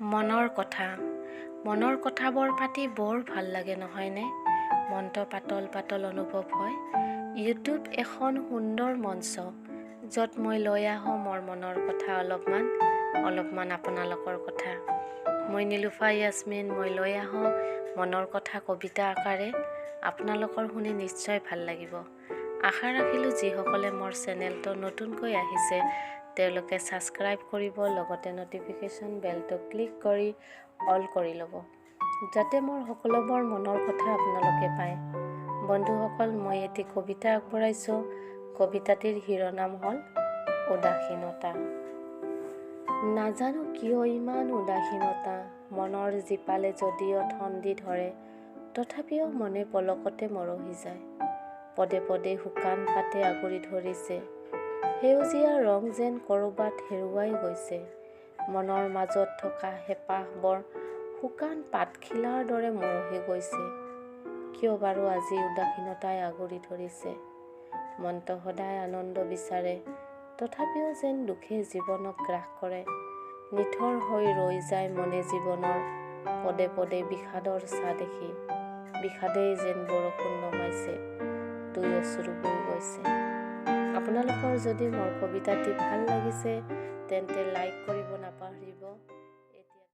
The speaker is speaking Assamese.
মনৰ কথা, মনৰ কথাবোৰ পাতি বৰ ভাল লাগে নহয়নে? মনটো পাতল পাতল অনুভৱ হয়। ইউটিউব এখন সুন্দৰ মঞ্চ, য'ত মই লৈ আহোঁ মোৰ মনৰ কথা অলপমান অলপমান আপোনালোকৰ কথা। মই নিলুফা য়াছমিন, মই লৈ আহোঁ মনৰ কথা কবিতা আকাৰে। আপোনালোকৰ শুনি নিশ্চয় ভাল লাগিব। আশা ৰাখিলোঁ যিসকলে মোৰ চেনেলটো নতুনকৈ আহিছে তেওঁলোকে ছাবস্ক্ৰাইব কৰিব, লগতে ন'টিফিকেশ্যন বেলটো ক্লিক কৰি অল কৰি ল'ব, যাতে মোৰ সকলোবোৰ মনৰ কথা আপোনালোকে পায়। বন্ধুসকল, মই এটি কবিতা আগবঢ়াইছোঁ। কবিতাটিৰ শিৰোনাম হ'ল উদাসীনতা। নাজানো কিয় ইমান উদাসীনতা, মনৰ জীপালে যদিও ঠণ্ডি ধৰে, তথাপিও মনে পলকতে মৰহি যায়। পদে পদে শুকান পাতে আগুৰি ধৰিছে, সেউজীয়া ৰং যেন ক'ৰবাত হেৰুৱাই গৈছে। মনৰ মাজত থকা হেঁপাহবোৰ শুকান পাতখিলাৰ দৰে মৰহি গৈছে। কিয় বাৰু আজি উদাসীনতাই আগুৰি ধৰিছে? মনটো সদায় আনন্দ বিচাৰে, তথাপিও যেন দুখে জীৱনক গ্ৰাস কৰে। নিথৰ হৈ ৰৈ যায় মনে জীৱনৰ পদে পদে বিষাদৰ ছাঁ দেখি। বিষাদেই যেন বৰষুণ নমাইছে, দুই অশ্ৰু বৈ গৈছে। আপোনালোকৰ যদি মোৰ কবিতাটি ভাল লাগিছে তেন্তে লাইক কৰিব নাপাহৰিব।